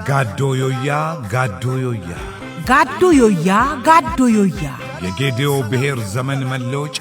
ጋዶ ዮያ ጋዶ ዮያ፣ ጋዶ ዮያ ጋዶ ዮያ፣ የጌዴኦ ብሔር ዘመን መለወጫ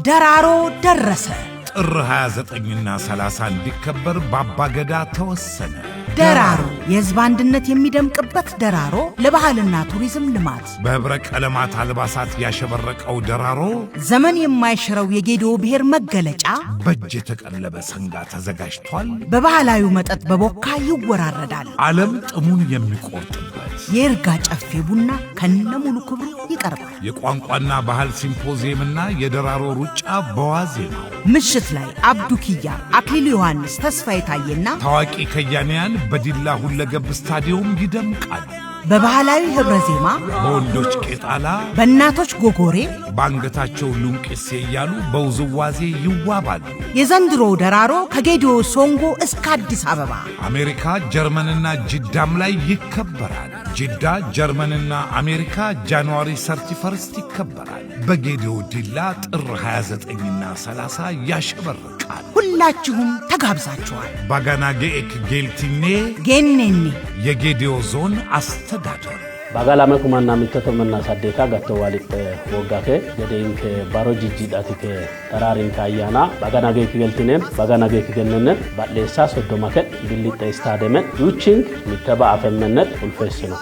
ደራሮ ደረሰ። ጥር 29ና 30 እንዲከበር በአባገዳ ተወሰነ። ደራሮ የሕዝብ አንድነት የሚደምቅበት ደራሮ ለባህልና ቱሪዝም ልማት በኅብረ ቀለማት አልባሳት ያሸበረቀው ደራሮ ዘመን የማይሽረው የጌዴኦ ብሔር መገለጫ በእጅ የተቀለበ ሰንጋ ተዘጋጅቷል። በባህላዊው መጠጥ በቦካ ይወራረዳል። ዓለም ጥሙን የሚቆርጥበት የይርጋ ጨፌ ቡና ከነሙሉ ክብሩ ይቀርባል። የቋንቋና ባህል ሲምፖዚየምና የደራሮ ሩጫ በዋዜማው ምሽት ላይ አብዱ ኪያር፣ አክሊሉ ዮሐንስ፣ ተስፋዬ ታዬና ታዋቂ ከያንያን በዲላ ሁለገብ ስታዲየም ይደምቃል። በባህላዊ ኅብረ ዜማ በወንዶች ቄጣላ፣ በእናቶች ጎጎሬ በአንገታቸው ሉንቄሴ እያሉ በውዝዋዜ ይዋባሉ። የዘንድሮ ደራሮ ከጌዲዮ ሶንጎ እስከ አዲስ አበባ አሜሪካ፣ ጀርመንና ጅዳም ላይ ይከበራል። ጅዳ፣ ጀርመንና አሜሪካ January 31 ይከበራል። በጌዲዮ ዲላ ጥር 29ና 30 ያሸበርቃል። ሁላችሁም ተጋብዛችኋል። ባጋናጌኤክ ጌልቲኔ ጌኔኔ የጌዲዮ ዞን አስተዳደር Baga lame kumanna mitto manna saddeeta gatto walitte woggake gedeenke baro jijjiidhatike daraarinke ayyaana baga nageeki geltinen baga nageeki gennenen badheessa soddomake billitte istaademen duuchink mitte ba'afemmennet ulfeessino.